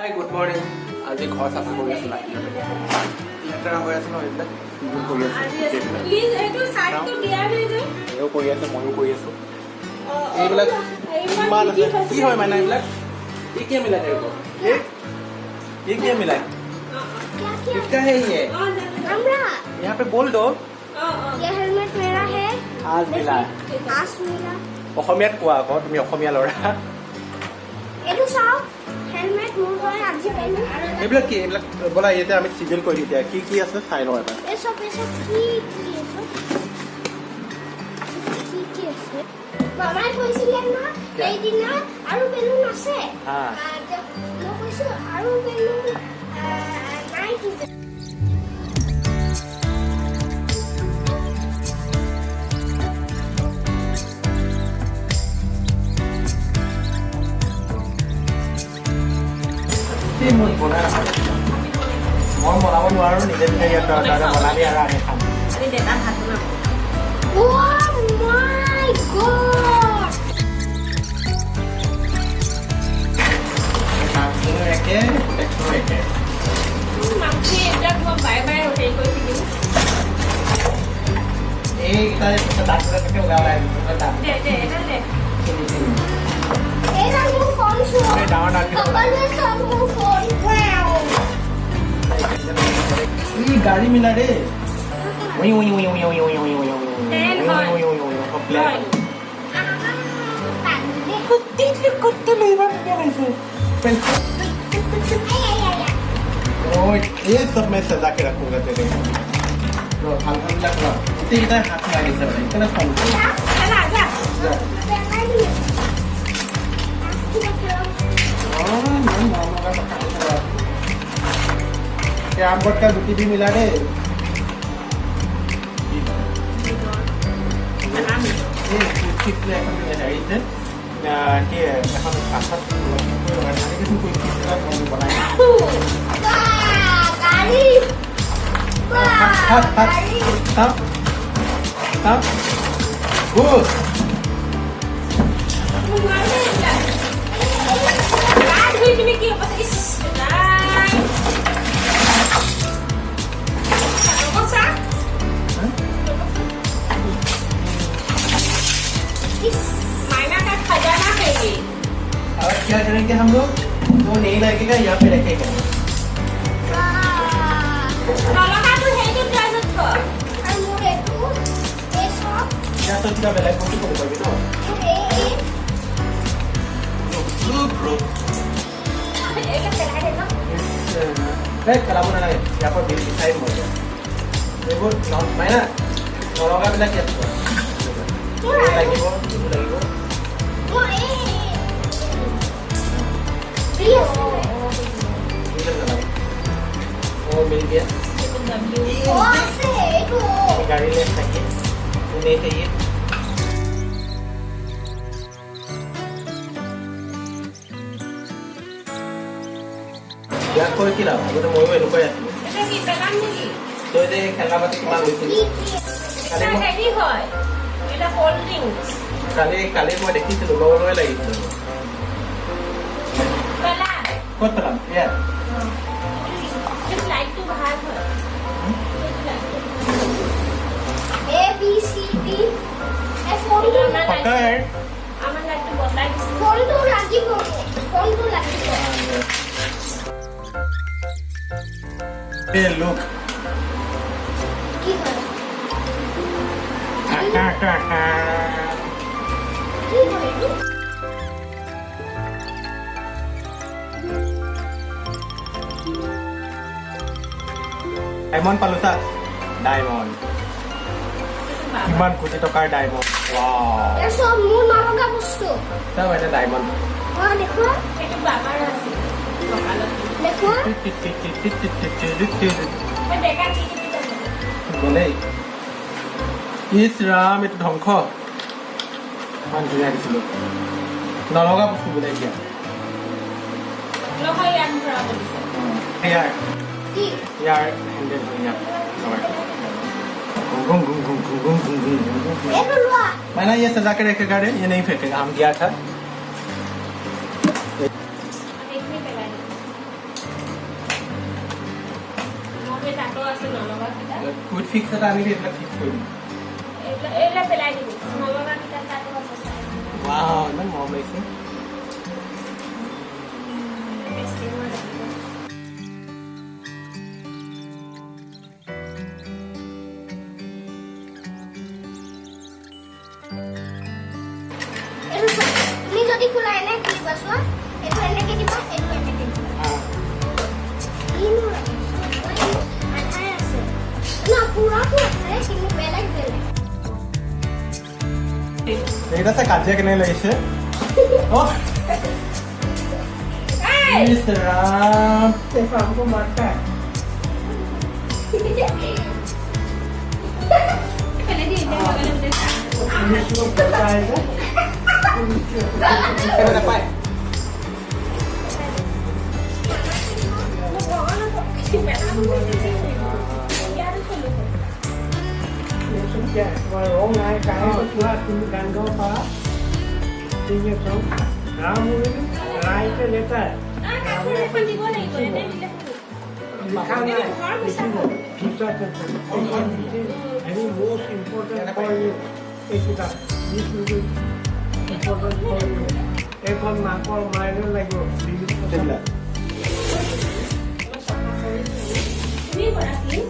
হাই, good morning. আজি ঘৰ চাফা কৰি আছোঁ। লাহে লেতেৰা হৈ আছে ন, এইবিলাক এইবোৰ কৰি আছোঁ গোটেইবিলাক। প্লিজ, এইটো চাইডটো দিয়া নাই যে। এও কৰি আছে, ময়ো কৰি আছোঁ। এইবিলাক ইমান আছে। কি হয় মানে এইবিলাক? ये क्या मिला तेरे को? ये क्या मिला है? किसका है ये? हमरा। यहाँ पे बोल दो। ये हेलमेट मेरा है। आज मिला। आज मिला। অসমীয়াত কোৱা আকৌ, তুমি অসমীয়া ল'ৰা। এইটো চাওক, হেলমেট মোৰ হয়, আজি পালো। এইবিলাক কি এইবিলাক? ব'লা, ইয়াতে আমি চিজিল কৰি দিওঁ। এতিয়া কি কি আছে চাই লওঁ এবাৰ। এই চব কি কি আছে, কি কি আছে? মামাই কৈছিলে ন সেইদিনা, আৰু বেলুন আছে। হা। মই কৈছো আৰু বেলুন নাই কি। এই মই বনাই নাখাওঁ। মই বনাব নোৱাৰোঁ। নিজে নিজে ইয়াত তই বনাবি আৰু আমি খাম। আজি দেউতা ভাত বনাব। Oh my God! মাছটো একে, পুতেকটো একে। মাখি এইবিলাক মই বাৰে বাৰে হেৰি কৰি থাকিম। এইকেইটা দাঁত ওলাই ওলাই ওলাই দাঁত। দে দে, এটা দে। চিনি চিনি। এইডাল মোৰ ফোন চোৱা। এই ডাঙৰ দাঁতকেইটা ওলাই। সকলোৱে চাওক মোৰ ফোন। Wow! ই গাড়ী মিলা ৰে। উই উই উই উই উই উই উই উই উই। প্লেন হয়। উই উই উই উই, প্লেন। হয়। পানী। কুত্তে ইমান ধুনীয়া লাগিছে। ঐ, ये सब मैं सजा के रखूंगा तेरे। ৰ, ভাল ভাল বিলাক ৰ। গোটেইকেইটাই হাত সোমাই দিছে মানে, সেইকাৰণে খং উঠে। যা যা। যা। অ, ইমান মৰম লগা কথা কৈছে বাৰু। ये आम का गुटी भी मिला रे। এই কুইক এখন হেৰিতে কি এখন কাঠত লগাই কুইক বনাই। গাড়ী। থাক থাক থাক থাক, গুড। গা ধুই পিনে কি অৱস্থা, ইছ নাই। অৱস্থা। मायना का खजाना है ये। और क्या करेंगे हम लोग? वो नहीं लगेगा, यहाँ पे रखेंगे। নলগাটো সেইটো ড্ৰেছত থ। মোৰ এইটো এই চব। ইয়াত তই কিবা বেলেগ বস্তু ক'ব পাৰিবি ন? মোৰ এই লুক লুক। এইবিলাক পেলাই দে ন। এই পেলাব নালাগে। ইয়াৰ পৰা বিল বিচাৰিম মই এতিয়া। এইবোৰ মাইনা, নলগাবিলাক ইয়াত থোৱা। মোৰ এইবোৰ আৰু লাগিব, এইবোৰ লাগিব। মোৰ এই বি আছে। এইবিলাক নালাগে। অ, मिल गया। অ আছে এইটো অ। गाड़ी ले चाहिए, वो नहीं चाहिए। ইয়াত কৈ কি লাভ? আগতে ময়ো এনেকুৱাই আছিলো। এটা কি পেলাম নেকি? তই যে খেলনা পাতি কিমান লৈছিলি। কি কি? কালি এটা মই হেৰি হয়, এটা কল্ড ড্ৰিংকছ। কালি কালি মই দেখিছিলো, ল'বলৈ লাগিছিল। পেলা। ক'ত পেলাম ইয়াত? সেইটো লাইটটো ভাল হয়, সেইটো লাইটটো। এ বি চি ডি, এই ফোনটো। আমাৰ লাইট পকড়। আমাৰ লাইটটো বদলাই দিছে। ফোনটো লাগিব মোক, ফোনটো লাগিব। এই লুক। কি হয়? কি হয় এইটো? ডায়মণ্ড পালো চা, ডায়মণ্ড। কিমান কোটি টকাৰ ডায়মণ্ড! এই চব মোৰ নলগা বস্তু। চা এটা ডায়মণ্ড। অ, দেখুৱা। সেইটো বাবাৰ আছিল কঁকালত। দেখুৱা। মই ডেকা কি কি আছে। গ'লেই। ইছ ৰাম, এইটো ধ্বংস। ইমান ধুনীয়া দিছিলো, নলগা বস্তু বোলে এতিয়া। নহয়, ইয়াত ভৰাব দিছে। ইয়াৰ কি? ইয়াৰ হেণ্ডেল হয়, ইয়াত লগাই। घुम घुम घुम घुम घुम घुम घुम घुम घुम घुम। এইটো লোৱা। मैंने ये सजा के रखेगा रे, ये नहीं फेंकेगा। हम गया था। এইখিনি পেলাই দিম। তাতো আছে নলগা কিতাপ। কুইক ফিক্স এটা আনিবি, এইবিলাক ফিক্স কৰিম। এইবিলাক পেলাই দিবি, নলগা কিতাপ তাতো আছে চাই। ৱাও, ইমান মৰম লাগিছে। বেছি মই লাগিব। এইটো চোৱা, তুমি যদি খোলা, এনে খুলিবা। চোৱা, এইটো এনেকে দিবা, এইটো এনেকে দিবা। কিনো লাগে? আধাই আছে ন, পুৰাটো আছে, কিন্তু বেলেগ বেলেগ। এইটা আছে, কাজিয়া কেনেকে লাগিছে। অ এই! ইছ ৰাম। देखो, हमको मारता है। পেলাই দি এতিয়া লগালে গোটেই চাহ। पुलिस लोग पहुंचाएगा। সেইটো নাপায়। মই ভগৱানক পেলাব ইয়াতে থলো। ये सब क्या है? तुम्हारा रंग है काहे को पूरा तुम गान गाओ पारा। ठीक है, तो राम राय के लेता है। আহ, কাপোৰ এখন দিব লাগিব, এনে দিলে হ'ব। लिखा ना है, future very most important for you. এই কিতাপ, this will be important for you. এইখন মাকৰ মাইনে লাগিব। সেইবিলাক। মই চফা কৰি থলো। তুমি কৰা ক্লিন।